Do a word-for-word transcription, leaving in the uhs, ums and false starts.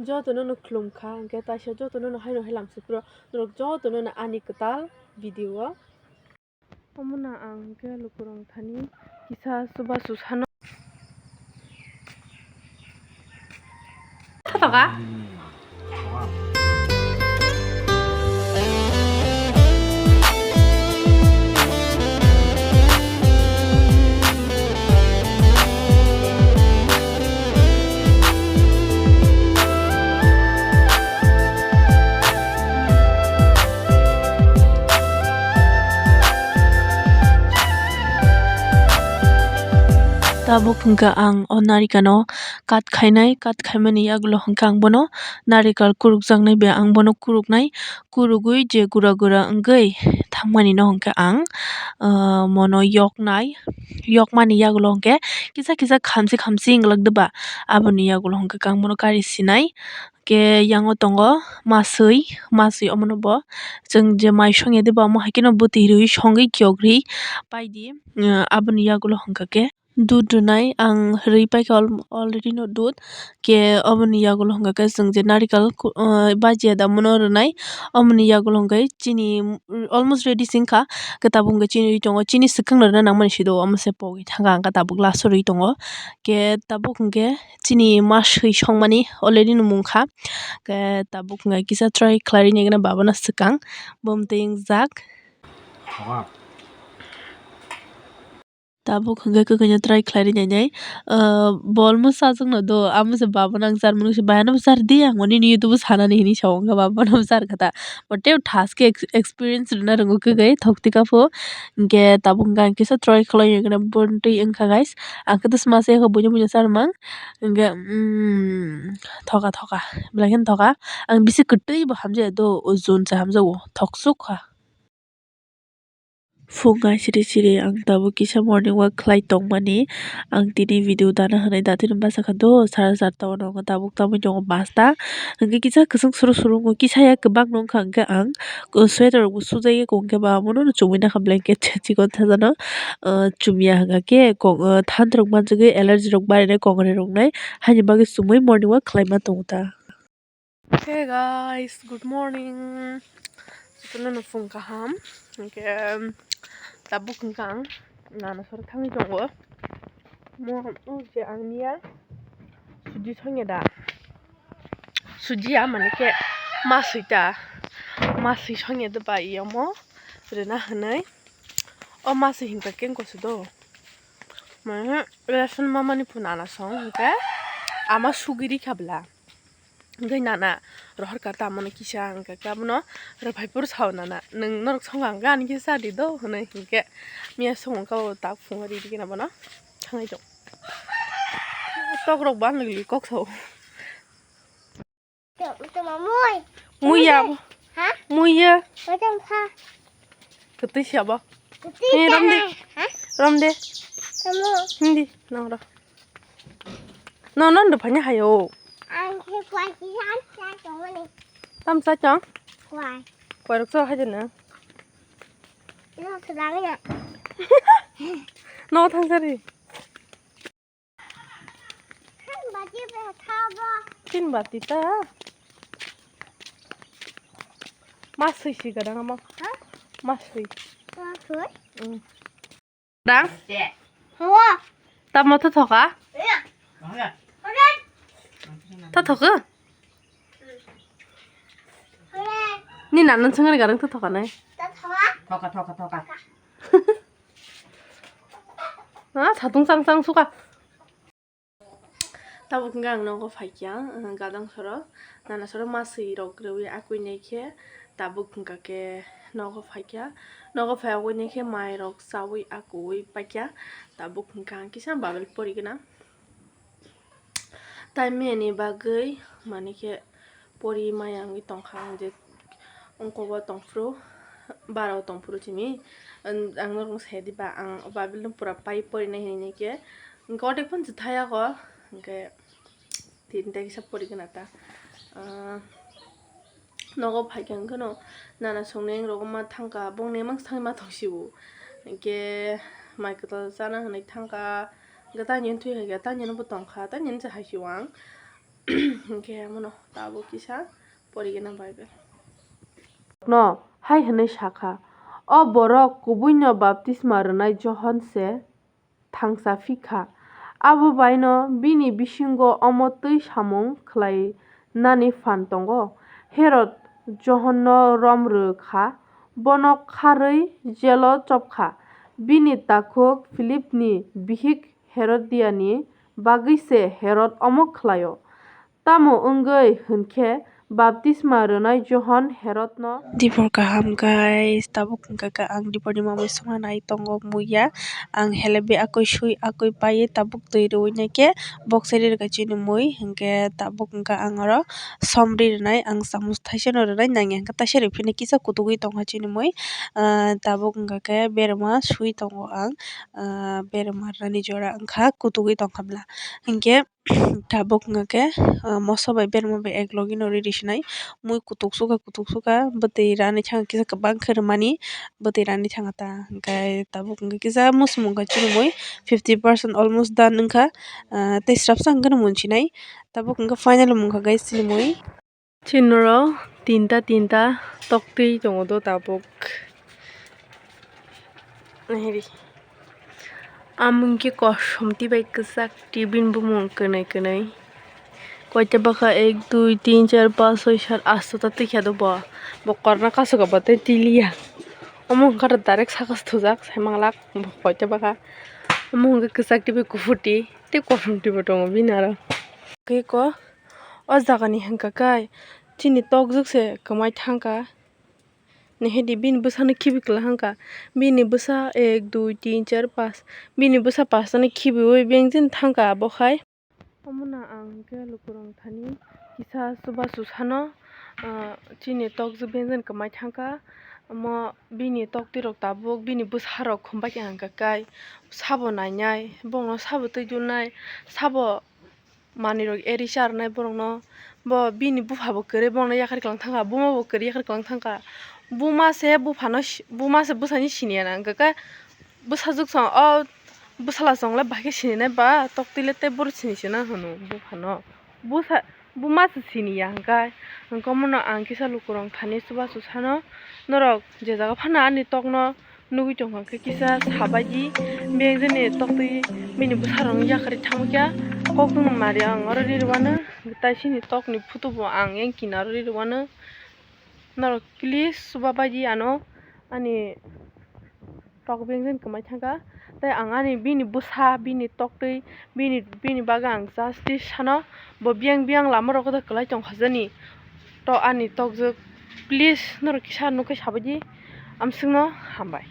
Jotono no khulum kha, hwnkhe taisa jotono no haino hai lamsukro norok jotono no ani kwtal video o. Omono ang hwnkhe lukurok thani kisa chubachu sano. Thotoka. Tabuk hwnkha ang o narikano cut khainai, cut khaimani yagulo hwnkha ang bono narikal kurukjaknai bai ang bono kuruknai, kurugwi je gura gura wngwi thangmani no hwnkha ang, ah, mono yoknai, yokmani yagulo hwnkhe kisa kisa khamsi khamsi wnglak diba, aboni yagulo hwnkha ang bono kari sinai. Khe yango tongo maswi, maswi omono bo chwng je mai songya diba omo hai kheno bwtwi rwi songwi kiyok rwi paidi, ah, aboni yagulo hwnkha khe. Dudh rwnai ang rwi paikha al-, already no dudh. Khe oboni yagulo hwnkha khe chwng je narikal ku-, ah, bajiya da mono rwnai. Oboni yagulo hwnkhe chini, mm, almost ready se wngkha. Khe tabuk hwnkhe chini rwi tongo. Chini swkang no rwna nangmani sido omo se pogwi thangkha ang khe tabuk last o rwi tongo. Khe tabuk hwnkhe chini maswi songmani already no mungkha. Khe tabuk hwnkhe kisa try khlai rwni gana babano swkang. Bo mwtwi wngjak. Tabuk hwnkhe kwkhwino try khlai rwi nainai. Ah, bo almost chajakno do, amo se baba nang charmani se, bayano bo char di, ang nini YouTube o sanani hinwi sa o, wngkha baba no bo char kha ta. Bo tei thaske ex-, experience rwna rwngo kwkhwi, thokti kha pho. Hinkhe tabuk hwnkhe ang kisa try khlai o, hinkhe bono twi wngkha guys. Ang khe to sma se buino buino charmang. Hinkhe, mm, thoka thoka, belai kheno thoka. Ang bisi kwtwi bo hamjaya do, o jun se hamjago, thoksuk kha. Phung ai siri siri ang tabuk kisa morning walk khlai tongmani. Ang tini video dana hwnwi datino bachakha do, sara charta o nongo tabuk tamwi tongo pasta. Hwnkhe kisa kwchwng suru suru wngkha, kisa ya kwbangno wngkha, hwnkhe ang sweater rokbo sujagwi kok hwnkhe ba omono chumui nakha blanket chikon sajano, ah, chumya hwnkha khe kok, ah, thantrok manjagwi allergy rok barinai kongrai rok nai, haini bagwi chumui morning walk khlaima tongo ta. Hey guys, good morning. Jotono no phung kaham. Hwnkhe tabuk hwnkha ang nana soro thangwi tongo. Mo o je ang niya suji songya da. Suji ya mane khe maswi ta. Maswi songya da ba iyamo rwna hwnwi. O maswi hinkha khe wngkha se do. Mane lesson mamani phu nana song hinkhe ama sugiri khabla. Hwnkhe nana rohor kha ta, amono kisa hwnkha khe abono rwphai phuru sao nana, "Nwng norok songkha hwnkhe ani kisa cha di do," hwnwi. Hinkhe miya songkha o tak phungo ridi khe abono thangwi tong. Tok rok bang li kok sao. Muya. Ha? Muya. Kwtwi se abo. Kwtwi Eh, rom de. Hai, ha? Rom de. Tamo. Hindi, nang ro. No, no, ndo phanya hayo. Ang khe kwai kisa ang cha tongmani. Tam cha chong? Kwai. Kwai rok cho hai jana. No, sudang ya. No, thang sari. Tin bati ta. Maswi si gadang amo. Ha? Maswi. Maswi? Mm. Dang? Hawa. Tamo to thoka? Ya. Ore. To thoka? Ore. Ni nanan sengani gadang to thoka nai? To thoka? Thoka, thoka, thoka. Ah, satung chang chang suka. Tabuk hwnkhe ang nogo phaikha, ah, gadang soro, nana soro maswi rok rwui akui naikhe, tabuk hwnkha khe nogo phaikha, nogo phaiwi naikhe mai rok chaui akui paikha, tabuk hwnkha ang kisa babel pori gana. Time ni bagwi mani khe pori maya wngwi tongkha ang je ungkogo tongphuru, bara o tongphuru simi. Ang norokno sai diba, ang o Bible no pura pai porinai hinwi naikhe, hwnkhe otek phano se thaya kho, hwnkhe tini tai kisa pori gana ta. Ah, nogo phaikha hwnkhe no nana songnai rok ma thangkha, bongni mang thangwi ma thangsibo, hwnkhe mai kwtal chana hinwi thangkha, hwnkhe tani thwi hai khe tani no bo tongkha, tani se hai se o ang. Hwnkhe omono tabuk kisa porigena Bible. No hai hwnwi sakha, "O borok kubuino baptisma rwnai Johon se thangcha phi kha, abo baino bini bisingo omo twi samung khlainani phan tongo." Herod Johonno rom rw kha, bono kharwi jelo chop kha. Bini takhuk Philipni bihik Herodiani bagwi se Herod omo khlaio. Tamo wngwi hwn khe baptisma rwnai Johon Herodno. Dibor kaham, guys, tabuk hwnkha khe ang diborni mamwi songna nai tongo muiya. Ang helebi akoi sui akoi paiwi tabuk twi rwui nai khe boksa ri rwkha chini mui, hwnkhe tabuk hwnkha ang oro som ri rwnai, ang chamus thaisano rwnai, nangya hwnkhe taisa ri phino kisa kutugwi tongkha chini mui. Ah, tabuk hwnkha khe berma sui tongo ang, ah, berma rwnani jora wngkha kutugwi tongkha bwla, hwnkhe tabuk wngkha khe, ah, moso bai berma bai ek logi no ri ri sinai. Mui kutuk sukha, kutuk sukha, bwtwi rani thang kisa kwbang khe rwmani, bwtwi rani thang ta. Hwnkhe tabuk wngkha kisa muchung kha chini mui fifty percent almost done wngkha, ah, tei srapsa hwnkhe no mun sinai. Tabuk wngkha final mung kha guys chini mui. Chini oro tinta tinta toktwi tongo do tabuk. Nahiri. Amung khe kosom twi bai kwchak twi bini bumung kwnwi kwnwi. Koita bwkha ek, dui, tin, char, panch, soi, sat, asto ta twi kha do bo. Bo korna kasu kha bo tei twi liya. Omo hwnkha direct saka se thujak sai manglak bo koita bwkha. Omo hwnkhe kwchak twi bai kuphur twi tei kosom twi bo tongo bini aro. Khe ko. O jagani hwnka khe chini tokjwk se kwmai thangkha. Nahidi bini bwsano khibi kwlai hwnka. Bini bwsa ek, dui, tin, char, panch. Bini bwsa panch tano khibiui bengjen thangkha abo hai. Omono ang hwnkhe lukurok thani kisa chubachu sano, ah, chini tokjwk bengjen kwmai thangkha. Omo bini toktwirok tabuk bini bwsarok khumbai kha hwnka khe sabo nainai, bongno sabo twi dulnai, sabo manwirok eri charwnai borokno. Bo bini bupha bo kwrwi borokno yakarwi kwlwng thangkha, buma bo kwrwi yakarwi kwlwng thangkha. Buma se buphano si-, buma se bwsani siniya na, hwnkhe bwsajwk song o bwsala chongle bahai khe sininai ba, toktwile tei bohrok sini sina hwno buphano. Bwsa, buma se siniya hwnkhe, hwnkhe omono ang kisa lukurok thani chubachu sano, norok je jaga phano ani tokno nugui tongkha khe kisa sabaidi, bengjen ni toktwi bini bwsarokno yakarwi thangkha. Kokno mari ang oro ri rwano, tai sini tokni photo bo ang yang kinaro ri rwano. Norok please chubabaidi ano ani tok bengjen kwmai thangkha. Tai ang ani bini bwsa, bini toktwi, bini, bini bagwi ang justice sano, bo biyang biyang lama rogo da kwlai tongkha jani. To ani tokjwk, please norok kisa nukhe sabaidi, amswkno hambai.